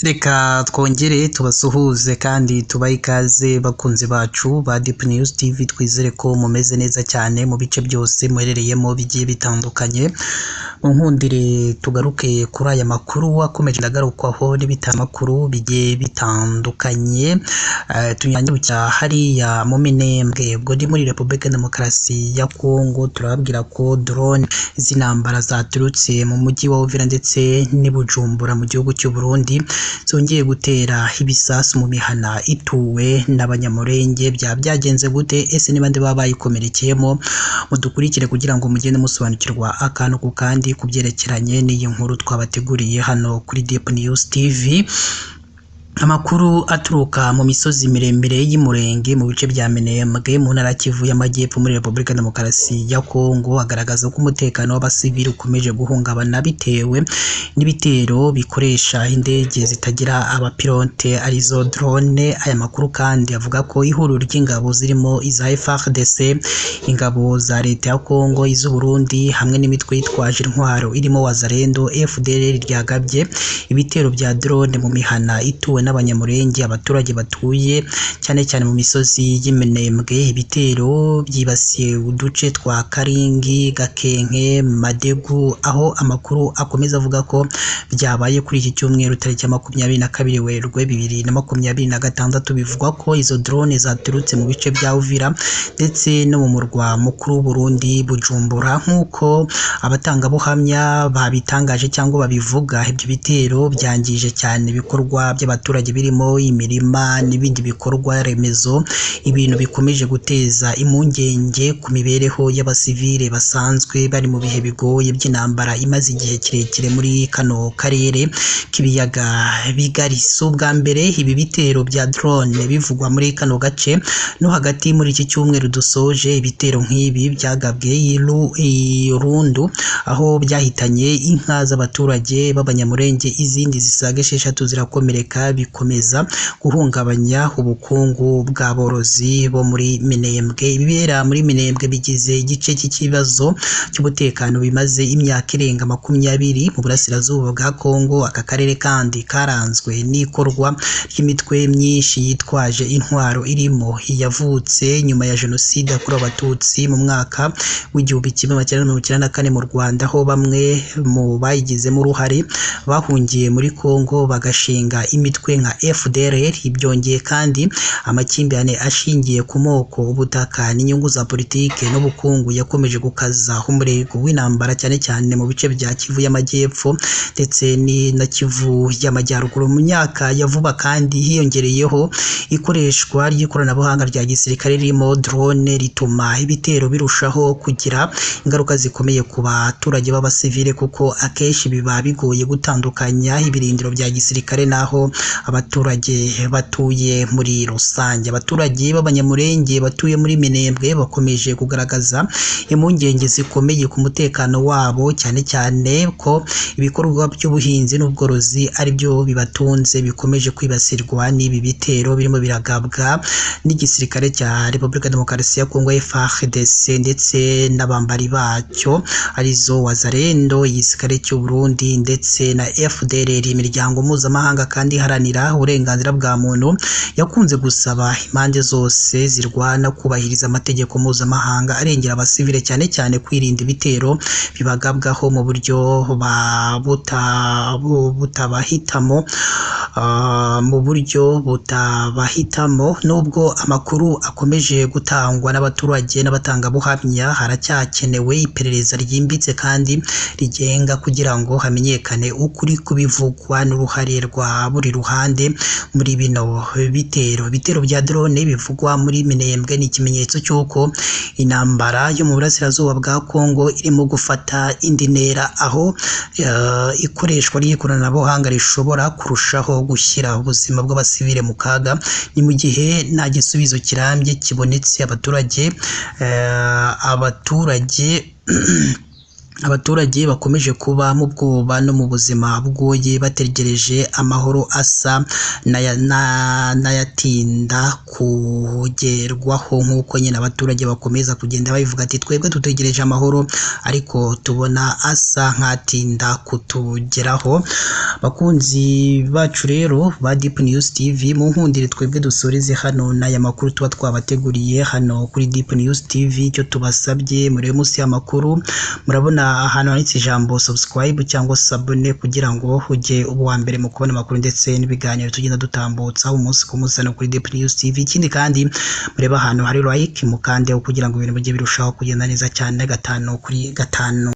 Reka twongere tubasuhuze kandi tubahe ikaze bakunzi bacu ba Deep News TV, twizere ko mumeze neza cyane mu bice byose muherereyemo bigiye bitandukanye. Munkundire tugaruke kuri aya makuru akomeje ndagarukwaho n'ibitangazamakuru bigiye bitandukanye. Tunyanyukira hariya mu Minembwe, ubwo ni muri Repubulika Demokarasi ya Kongo, turababwira ko drone z'intambara zaturutse mu mujyi wa Uvira ndetse n'i Bujumbura mu gihugu cy'u Burundi zongeye gutera ibisasu mu mihana ituwe n'Abanyamurenge. Byaba byagenze gute? Ese ni bande baba bayikomerekeyemo? Mudukurikire kugira ngo mugende musobanukirwa akantu ku kandi ku byerekeranye n'iyi nkuru twabateguriye hano kuri Deep News TV. Amakuru aturuka mu misozi miremire y'Imurenge mu bice bya Minembwe mu ntara ya Kivu y'Amajyepfo muri Repubulika Demokarasi ya Kongo agaragaza ko umutekano w'abasivili ukomeje guhungabana bitewe n'ibitero bikoresha indege zitagira abapilote arizo drone. Aya makuru kandi avuga ko ihuriro ry'ingabo zirimo iza FARDC, ingabo za leta ya Kongo, iz'u Burundi hamwe n'imitwe yitwaje intwaro irimo Wazalendo, FDLR ryagabye ibitero bya drone mu mihana ituwe n'Abanyamurenge, abaturage batuye cyane cyane mu misozi y'Iminembwe. Ibitero byibasiye uduce twa Karingi, Gakenke, Madegu, aho amakuru akomeza avuga ko byabaye kuri iki cyumweru tariki ya 22 Werurwe 2026. Bivugwa ko izo drone zaturutse mu bice bya Uvira ndetse no mu murwa mukuru w'u Burundi Bujumbura, nk'uko abatangabuhamya babitangaje cyangwa babivuga. Ibyo bitero byangije cyane ibikorwa by'abaturage birimo imirima n'ibindi bikorwa remezo, ibintu bikomeje guteza impungenge ku mibereho y'abasivile basanzwe bari mu bihe bigoye by'intambara imaze igihe kirekire muri kano karere k'ibiyaga bigari. Si ubwa mbere ibi bitero bya drone bivugwa muri kano gace, no hagati muri iki cyumweru dusoje ibitero nk'ibi byagabwe i Rundu, aho byahitanye inka z'abaturage b'Abanyamurenge, izindi zisaga 6 zirakomereka, bikomeza guhungabanya ubukungu bw'aborozi bo muri Minembwe. Ibibera muri Minembwe bigize igice cy'ikibazo cy'umutekano bimaze imyaka irenga 20 mu burasirazuba bwa Kongo. Aka karere kandi karanzwe n'ikorwa ry'imitwe myinshi yitwaje intwaro irimo iyavutse nyuma ya Jenoside yakorewe Abatutsi mu mwaka w'1994 mu Rwanda, aho bamwe mu bayigizemo uruhare bahungiye muri Kongo bagashinga imitwe nka FDLR. Byongeye kandi amakimbirane ashingiye ku moko, ubutaka n'inyungu za politike n'ubukungu yakomeje gukaza umurego w'intambara cyane cyane mu bice bya Kivu y'Amajyepfo ndetse na Kivu y'Amajyaruguru. Mu myaka ya vuba kandi hiyongereyeho ikoreshwa ry'ikoranabuhanga rya gisirikare ririmo drone, rituma ibitero birushaho kugira ingaruka zikomeye ku baturage b'abasivile, kuko akenshi biba bigoye gutandukanya ibirindiro bya gisirikare n'aho abaturage batuye muri rusange. Abaturage b'Abanyamurenge batuye muri Minembwe bakomeje kugaragaza impungenge zikomeye ku mutekano wabo, cyane cyane ko ibikorwa by'ubuhinzi n'ubworozi ari byo bibatunze bikomeje kwibasirwa n'ibi bitero birimo biragabwa n'igisirikare cya Repubulika Demokarasi ya Kongo FARDC ndetse n'abambari bacyo arizo Wazalendo, igisirikare cy'u Burundi ndetse na FDLR. Imiryango mpuzamahanga kandi iharanira uburenganzira bwa muntu yakunze gusaba impande zose zirwana kubahiriza amategeko mpuzamahanga arengera abasivile, cyane cyane kwirinda ibitero bibagabwaho mu buryo butabahitamo mu buryo butabahitamo. Nubwo amakuru akomeje gutangwa n'abaturage n'abatangabuhamya, haracyakenewe iperereza ryimbitse kandi rigenga kugira ngo hamenyekane ukuri kubivugwa n'uruhare rwa buri ruhande muri bino bitero. Ibitero bya drone bivugwa muri Minembwe ni ikimenyetso cy'uko intambara yo mu burasirazuba bwa Kongo irimo gufata indi ntera, aho ikoreshwa ry'ikoranabuhanga rishobora kurushaho gushyira ubuzima bw'abasivile mu kaga. Ni mu gihe nta gisubizo kirambye kibonetse, abaturage Abaturage bakomeje kuba mu bwoba no mu buzima bugoye, bategereje amahoro asa n'ayatinda kugerwaho, nk'uko nyine abaturage bakomeza kugenda babivuga ati twebwe dutegereje amahoro ariko tubona asa nk'atinda kutugeraho. Bakunzi bacu rero ba Deep News TV, mu nkundire twebwe dusoreze hano n'aya makuru tuba twabateguriye hano kuri Deep News TV. Icyo tubasabye, murebe munsi y'amakuru murabona ahantu handitse ijambo subscribe cyangwa s'abonner, kugira ngo ujye uba uwa mbere mu kubona amakuru ndetse n'ibiganiro tugenda dutambutsa umunsi ku munsi hano kuri Deep News TV. Ikindi kandi murebe ahantu hari like, mukandeho kugira ngo ibintu bijye birushaho kugenda neza cyane 5 kuri 5.